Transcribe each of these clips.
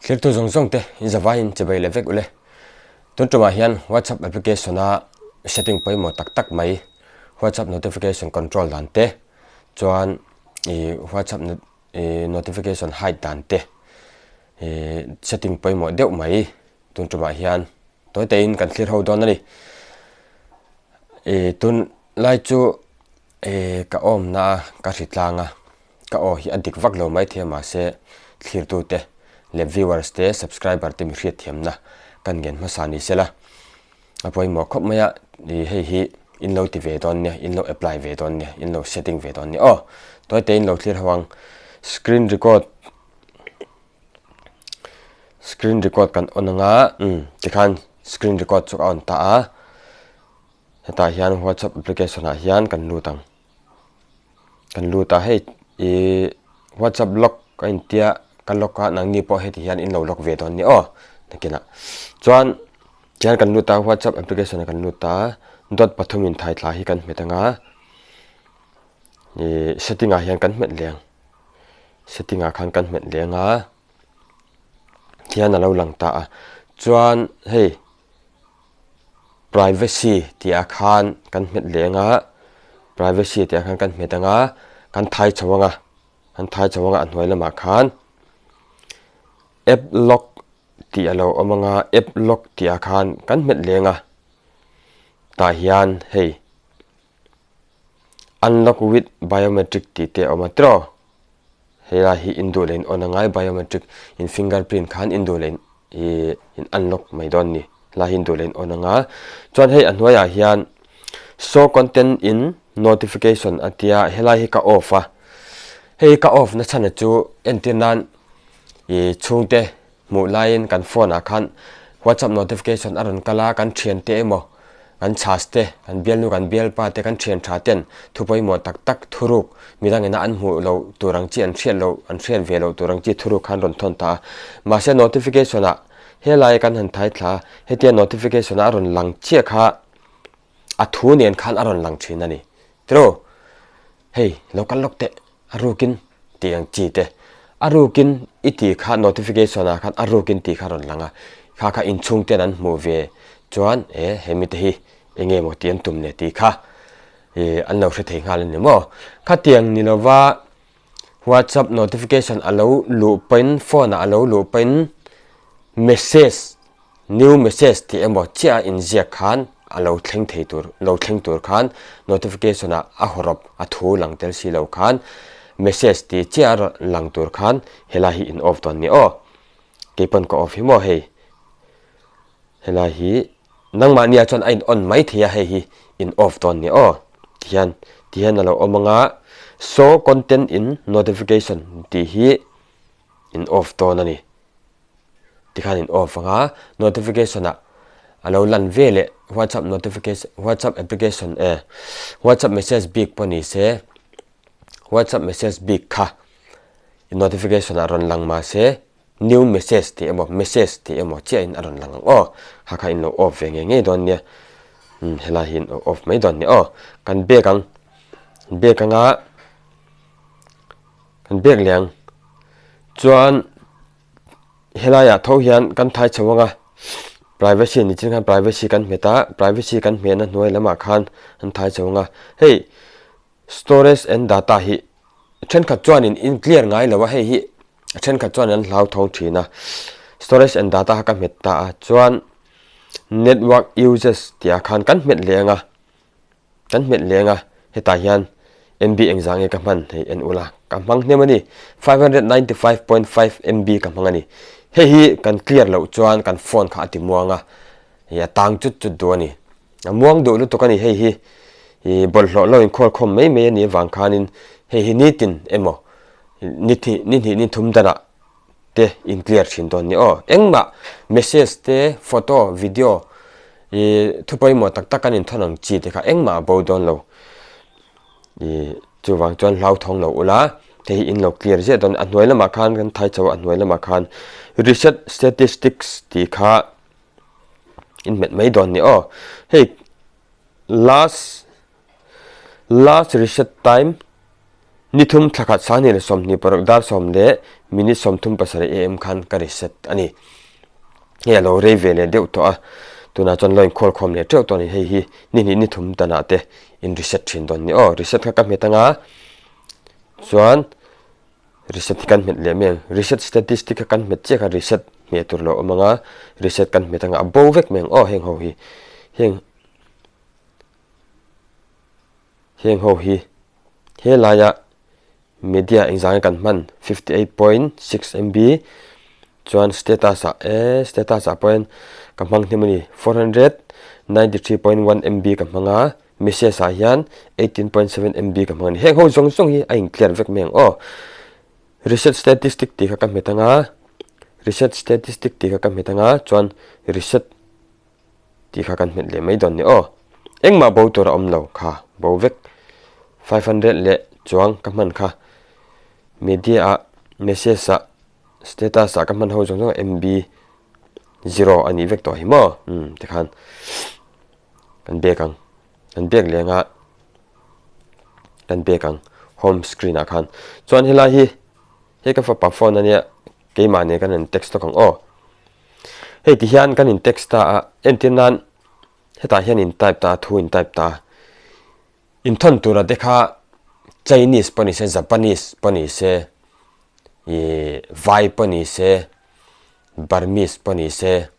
Thlirtu zawng zawng te in zavaiin chebei leh vek ule. Tun tumah hian WhatsApp application a setting pawimawh tak tak mai WhatsApp notification control dan te chuan ih WhatsApp ih notification hide dan te ih setting pawimawh deuh mai tun tumah hian tawi teiin kan thlir ho dawn a ni. Ih tun lai chu ih ka awmna a ka hri tlang a ka aw hi a dik vak lo maithei a mahse thlirtute leh viewers te subscriber te mi hriatthiamna kan ngen hmasa ni sela a pawimawh khawp mai a ih hei hi in lo ti ve dawn nia in lo apply ve dawn nia in lo setting ve dawn nia aw tawi te in lo thlir ho ang screen record screen record kan on anga umm tikhan screen record chu a on ta a hetah hian whatsapp application ah hian kan lut ang. Kan lut a hei ihh whatsapp lock a intia ka lock a nangni pawh heti hian in lo lock ve dawn nia aw nakinah chuan tihian kan lut a whatsapp application ah kan lut a dot pathum in thai thla hi kan hmet anga ihh setting ah hian kan hmet leng setting ah khan kan hmet leng a tihian a lo lang ta a chuan hei. Privacy tih ah khan kan hmet leh anga privacy tih ah khan kan hmet anga kan thai chho anga kan thai chho anga a hnuai lamah khan app lock tih a lo awm anga app lock tih ah khan kan hmet leh anga tah hian hei unlock with biometric tih te a awm a tiraw. Helai hi in duh leh in on a ngai biometric in finger print khan in duh leh in ih in unlock mai dawn a ni helai hi in duh leh in on anga chuan hei a hnuaiah hian show content in notification a tia helai hi ka off a hei ka off na chhan chu entir nan ih chhungte Hmuh laiin kan phone ah khan WhatsApp notification a rawn kal a, kan thian te emaw, kan chhas te, kan bialnu kan bialpa te, kan thian tha ten thu pawimawh tak tak thuruk midang ina an hmuh loh tur ang chi an hriat loh an hriat ve loh tur ang chi thuruk khan rawn thawn ta a. Mahse notification ah helai kan han thai thla a, hetia notification ah a rawn lang chiah kha a thu nen khan a rawn lang thin a ni. Tiraw? Hei lo kal lawk teh a rukin tih ang chi te a rukin i tih kha notification ah khan a rukin tih kha a rawn lang a kha kha inchhung ten an hmuh ve chuan e he mite hi eng nge maw tih an tum leh tih kha ih an lo hre thei nghal a ni maw khatiang ni lova whatsapp notification a lo luh pawhin phone ah a lo luh pawhin message New message tih emaw chiah a inziak khan a lo thleng thei tur lo thleng tur khan notification ah a hawrawp a thu lang tel si lo khan message tih chiah a lang tur khan helai hi in off dawn ni aw. Keipawn ka off hi maw hei helai hi nangmahni ah chuan a in on mai thei a hei hi in off dawn ni aw tihian tihian a lo awm anga show content in notification tih hi in off dawn a ni. Tikhan in off anga notification ah a lo lan ve leh whatsapp notification whatsapp application e whatsapp message bik pawh ni se whatsapp message bik kha notification ah rawn lang mah se new message tih emaw message tih emaw chiah in a rawn lang ang aw kha kha in lo off ve ngei ngei dawn nia umm helai hi in off mai dawn nia aw kan bag ang bag anga kan bag leh ang chuan. Helaiah tho hian kan thai chho ang a, privacy ni chin khan privacy kan hmet a, privacy kan hmehna hnuai lamah khan an thai chho ang a, hei storage and data hi thenkhat chuanin in clear ngai lo a, hei hi thenkhat chuan an hlau thawng thin a, storage and data kha ka hmet ta a, chuan network uses tih ah khan kan hmet leh ang a. Kan hmet leng a, hetah hian MB engzah nge ka hman hei en ula, ka hmang hnem a ni, 595.5 MB ka hmang a ni. Hei hi kan clear loh chuan kan phone kha a ti muang a, hei a tang chut chut duh a ni. A muang duh lutuk a ni hei hi, ih bawlhhlawh lo inkhawlkhawm mai mai a nih avang khanin hei hi nitin emaw ni hnih ni hnih ni thum danah te in clear thin dawn ni aw. Engmah message te, photo, video ih thu pawimawh tak tak kan inthawn ang chi te kha engmah a bo dawn lo. Ih chuvang chuan hlauthawng lo ula hei hi in lo clear ziah dawn a hnuai lamah khan kan thai chho a hnuai lamah khan reset statistics tih kha in hmet mai dawn ni aw. Hei last last reset time. Ni thum thla khat 2026 dar 10 leh minute 37 am khan ka reset a ni. Hei a lo rei ve leh deuh tawh a, tunah chuan lo inkhawl khawm leh teuh tawh a ni. Hei hi ni hnih ni thum danah te in reset thin dawn ni aw. Reset kha ka hmet anga chuan reset hi kan hmet leh mai ang. Reset statistic kha kan hmet chiah kha reset hmeh tur lo awm anga reset kan hmet anga a bo vek mai ang aw heng ho hi. Heng Heng ho hi he laia media engzah nge kan hman 58.6 MB chuan status ah e status ah pawhin ka hmang hnem a ni 493.1 MB ka hmang a message ah hian 18.7 MB ka hmang a ni heng ho zawng zawng hi a in clear vek mai ang aw reset statistic tih kha ka hmet anga reset statistic tih kha ka hmet anga chuan reset Tih kha kan hmet leh mai dawn ni aw. Engmah bo tur a awm lo kha bo vek. 500 leh chuang ka hman kha. Media ah message ah status ah ka hman ho zawng zawng MB zero a nih vek tawh hi maw. Umm tikhan kan bek ang. Kan bek leng a kan bek ang home screen ah khan. Chuan helai hi hei ka fapa phone ania keimah nen kan in text tawk ang aw. Hei ti hian kan in text ta a, entir nan hetah hian in type ta a, thu in type ta a. Inthawn tura te kha Chinese pawh ni se, Japanese pawh ni se, ih Vai pawh ni se, Burmese pawh ni se,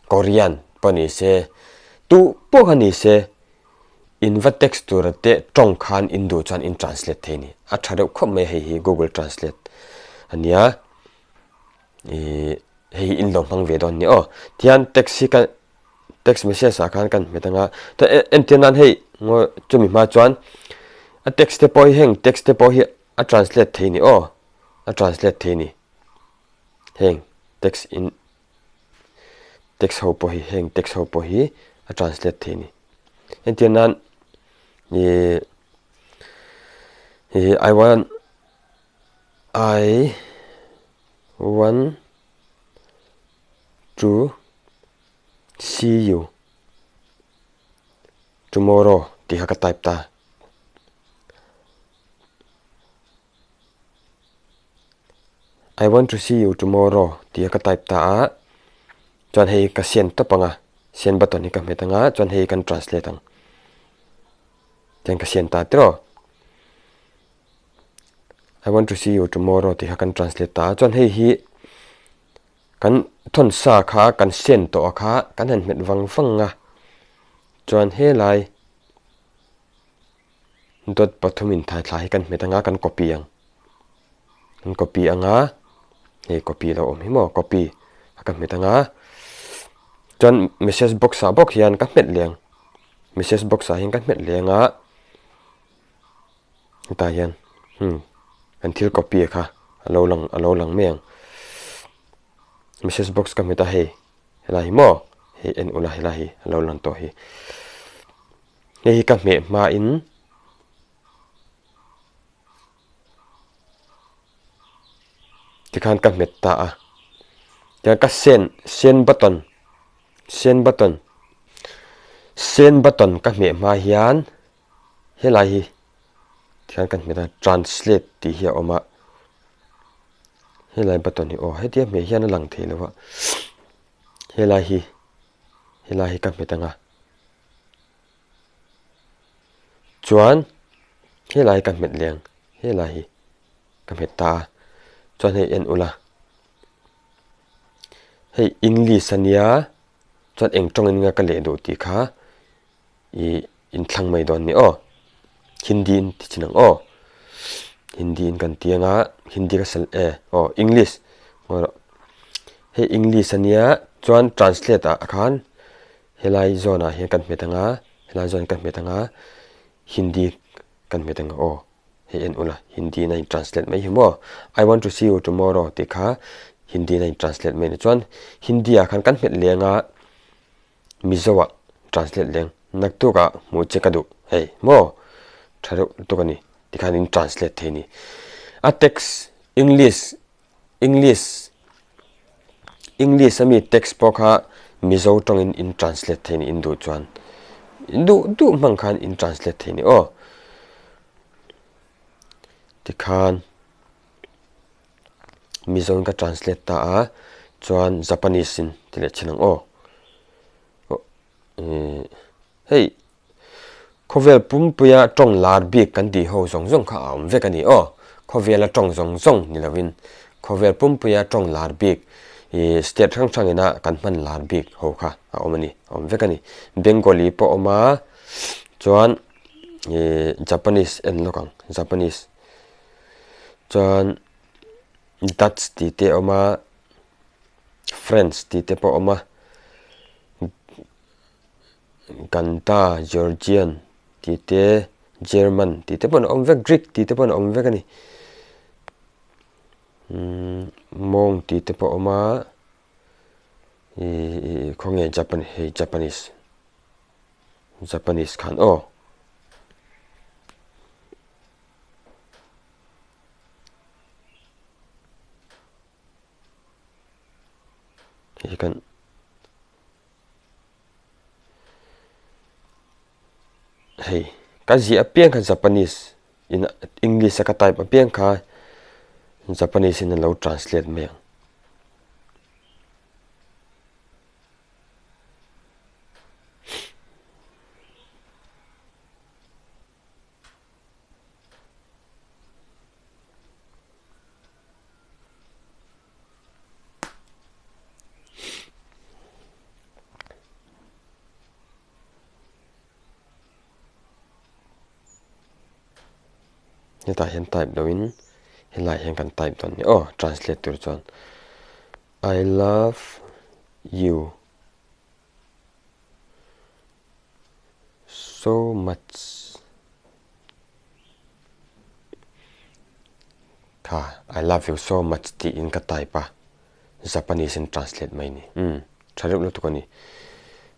Korean pawh ni se, tu pawh kha ni se in va text tura te tawng khan in duh chuan in translate thei a ni. A tha deuh khawp mai hei hi Google Translate a nia. Ih hei hi in lo hmang ve dawn ni aw. Tihian text hi ka text message ah khan kan hmet anga entir nan hei ngaw chumi hma chuan a text te pawh hi heng text te pawh hi a translate thei ni aw a translate thei ni heng text in text ho pawh hi heng text ho pawh hi a translate thei ni entir nan ih ih I want I want to see you tomorrow tih kha ka type ta. I want to see you tomorrow tih kha ka type ta a, chuan hei ka send tawp ang a, send button hi ka hmet ang a, chuan hei kan translate ang. Tiang ka send ta tiraw. I want to see you tomorrow tih kha kan translate ta a chuan hei hi kan thawn sa kha kan send tawh a kha kan han hmet vang vang a chuan helai dot pathum in thai thla hi kan hmet anga kan copy ang kan copy anga hei copy lo awm hi maw copy a ka hmet anga chuan message box ah bawk hian ka hmet leh ang message box ah hian ka hmet leh anga. Hetah hian hmm kan thil copy a kha a lo lang a lo lang mai ang. Message box ka hmet a hei helai hi maw hei en ula helai hi a lo lang tawh hi. Hei hi ka hmeh hmain tikhan ka hmet ta a tiang ka send send button send button send button ka hmeh hma hian. Helai hi tihian kan hmet a translate tih hi a awm a helai button hi aw hetia hmeh hian a lang thei lo a helai hi helai hi ka hmet ang a chuan helai ka hmet leh ang helai hi ka hmet ta a chuan hei en ula hei english ania chuan eng tawngin nge ka leh duh tih kha. I inthlang mai dawn ni aw. Hindi in ti chin ang aw. Hindi in kan ti anga Hindi ka sal e aw English ngawi rawh. Hei English ania chuan translate ah khan helai zawn ah hian kan hmet anga helai zawn kan hmet anga Hindi kan hmet anga aw. Hei en ula Hindi in a in translate mai hi maw. I want to see you tomorrow tih kha Hindi in a in translate mai ni chuan Hindi ah khan kan hmet leng a. Mizo ah translate leng naktuk ah hmuh che ka duh hei maw tha deuh lutuk a ni tikhan in translate thei a ni. A text English English English ami text pawh kha Mizo tawngin in translate thei a ni in duh chuan in duh duh hmang khan in translate thei a ni aw. Tikhan Mizo in ka translate ta a, chuan Japanese in ti leh chhin ang aw. Hei khawvel pumpuia tawng lar bik kan tih ho zawng zawng kha a awm vek a ni aw. Khawvela tawng zawng zawng ni lovin khawvel pumpuia tawng lar bik ih state hrang hrang ina kan hman lar bik ho kha a awm a ni a awm vek a ni. Bengali pawh a awm a chuan ih Japanese en lawk ang Japanese chuan Dutch tih te a awm a French tih te pawh a awm a. Ganda, Georgian tih te, German tih te pawh an awm vek, Greek tih te pawh an awm vek a ni. Umm Hmong tih te pawh a awm a, ihh khawnge Japan hei Japanese, Japanese khan aw. Hei kan. Hei ka ziah apiang kha Japanese in English a ka type apiang kha Japanese in a lo translate mai ang. Hetah hian type loin helaiah hian kan type dawn a ni aw translate tur chuan I love you so much. Kha I love you so much tiin ka type a, Japanese in translate mai ni. Umm tha reuh lutuk a ni.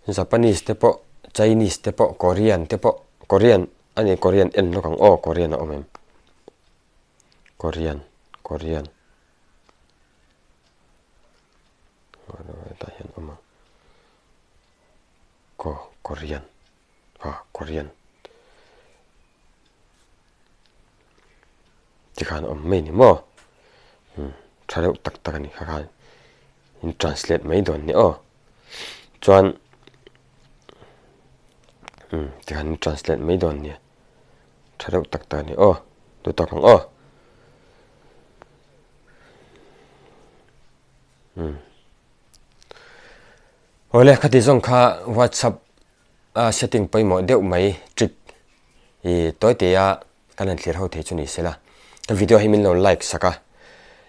Japanese te pawh, Chinese te pawh, Korean te pawh, Korean a ni Korean en lawk ang aw Korean a awm em? Korean, Korean. Hetah hian awm ang. Ko Korean. Ah Korean. Tikhan awm mai ni maw? Umm tha reuh tak tak a ni kha khan in translate mai dawn ni aw. Chuan umm tikhan in translate mai dawn nia. Tha reuh tak tak a ni aw. Duh tawk ang aw. Umm. Awle khati zawng kha WhatsApp a setting pawimawh deuh mai trick i tawi te a kan han thlir ho thei chu ni sela. Ka video hi min lo like sak a,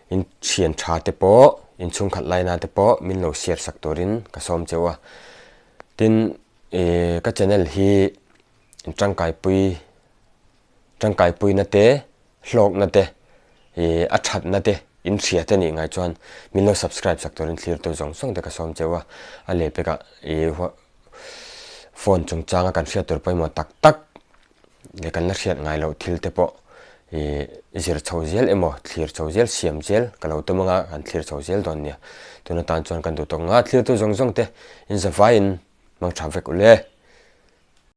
in thian tha te pawh in chhungkhat laina te pawh min lo share sak turin ka sawm cheu a. Tin i ka channel hi in tangkaipui tangkaipuina te hlawkna te ih a thatna te in hria te nih ngai chuan min lo subscribe sak turin thlir tur zawng zawng te ka sawm cheu a, a lehpekah ih phone chungchanga kan hriat tur pawimawh tak tak leh kan la hriat ngai loh thil te pawh ih zir chho zel emaw thlir chho zel siam zel ka lo tum anga kan thlir chho zel dawn nia tun atan chuan kan duh tawk nga thlir tur zawng zawng te in zavaiin hmang tha vek ule.